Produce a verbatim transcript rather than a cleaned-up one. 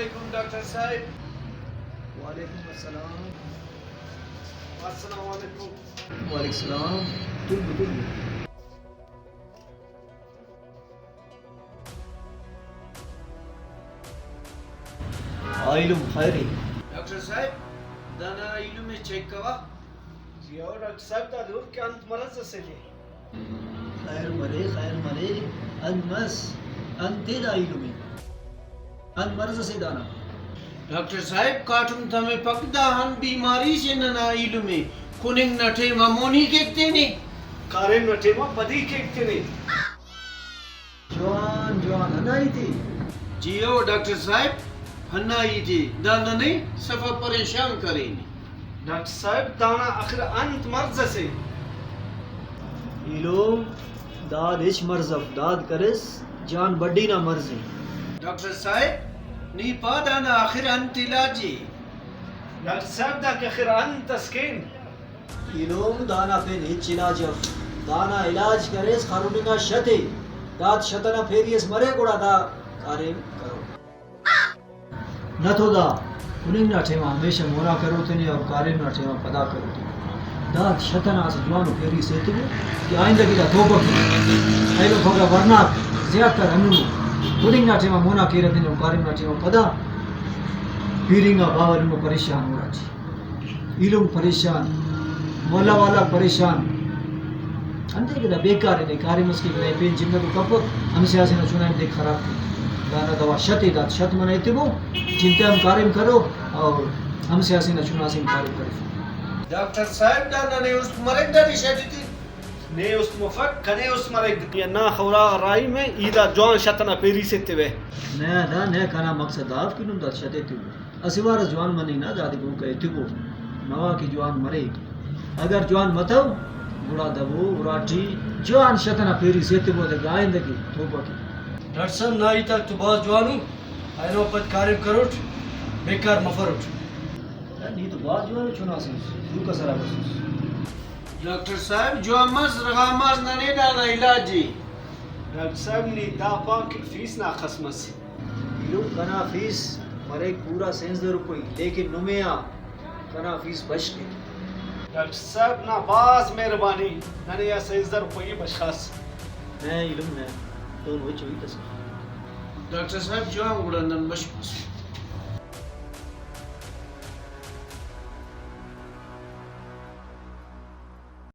علیکم ڈاکٹر صاحب۔ وعلیکم السلام۔ السلام علیکم۔ وعلیکم السلام۔ تل بو، تل بو۔ آ ایلم خیر ءِ؟ ڈاکٹر صاحب، دانا ایلم ءِ چیک کوا۔ جی ہو ڈاکٹر صاحب، دا دہن کہ انت مرض اسے دے؟ خیر مرے، خیر مرے، انت مس، انت ءِ دا ایلم ءِ؟ انت مرض اسے دانا؟ ڈاکٹر صاحب، کاٹم تمپک، دا انت بیماری سے ننا ایلم ءِ؟ کننگ نا ٹائم آ مونی کیک تینے۔ کاریم نا ٹائم آ پدی کیک تینے۔ جوان جوان، ہندا ہیت ءِ؟ جی ہو ڈاکٹر صاحب، ہندا ہیت ءِ، دا ننے سفا پریشان کرینے۔ ڈاکٹر صاحب، دانا آخر انت مرض اسے؟ ایلم، داد ہچ مرض اف، داد کریس جان بڈی نا مرض ءِ۔ ڈاکٹر صاحب، نی پا دانا آخر انت علاج ءِ؟ ڈاکٹر صاحب، دا کہ آخر انت اس کین؟ ایلم، دانا پین ہچ علاج اف۔ دانا علاج کریس خرن انگا شت ءِ۔ داد شت ئنا پھیری اس مرے گڑا دا کاریم کرو۔ نہ تو دا کننگ نا ٹائم آ ہمیشہ مونا کرو تینے اور کاریم نا ٹائم آ پدا کرو تینے۔ داد شت ئنا اسہ جوانو پھیری سے ایتبو کہ آئندہ کہ دا توبہ کے۔ ایلم پگہ ورناک زیات تر ہندنو۔ کننگ نا ٹائم آ مونا کیرہ تینے اور کاریم نا ٹائم آ پدا پھیرنگ آ باوہ ایلم پریشان ہُراٹی۔ ایلم پریشان، محلہ والا پریشان۔ انتئے کہ دا بیکار ءِ، کاریم اس کہ نئے پین جندہ تو کپک، ہمسے آ سے نا چنا ءِ دیکھ خراب کے۔ دانا دوا شت ءِ، دا شت منہ ایتبو، چنتے ہم کاریم کرو اور ہمسے آ سے نا چنا سے ہم کاریم کرفو۔ ڈاکٹر صاحب، دا ننے است مریک دا نی شت تے؟ نے است مفک، کنے است مریک۔ یا نا خورا راہی میں ای دا جوان شت ئنا پھیری سے ایتبے۔ نہ دا نہ، کنا مقصد دا اف کہ نم دا شت ایتبو۔ اسہ وار اس جوان مننگ نا، دادے گوکا ایتبو، نوا کہ جوان مریک۔ اگر جوان متو، گڑا دبو اراٹی جوان شت ئنا پھیری سے ایتبو، دگہ آئندہ کہ توبہ کے۔ ڈاکٹر صاحب، نا ہیت آک تو بھاز جوان ءُ، اینو پد کاریم کروٹ، بیکار مفروٹ۔ یار، نی تو بھاز جوان ءُ، چنا سے زوکا سرا بسوس۔ ڈاکٹر صاحب، جوان مس، رغا مس، ننے دانا علاج ءِ۔ ڈاکٹر صاحب، نی دا پا کہ فیس نا اخس مس۔ ایلم، کنا فیس مریک پورا سینزدہ روپئی، لیکن نمے آ کنا فیس بش کے۔ ڈاکٹر صاحب نا بھاز مہربانی، ننے آ سینزدہ روپئی بشخاس۔ نہ ایلم نہ، دہن ہچو ہیت اس اف۔ ڈاکٹر صاحب جوان، گڑا نن بشخوسن۔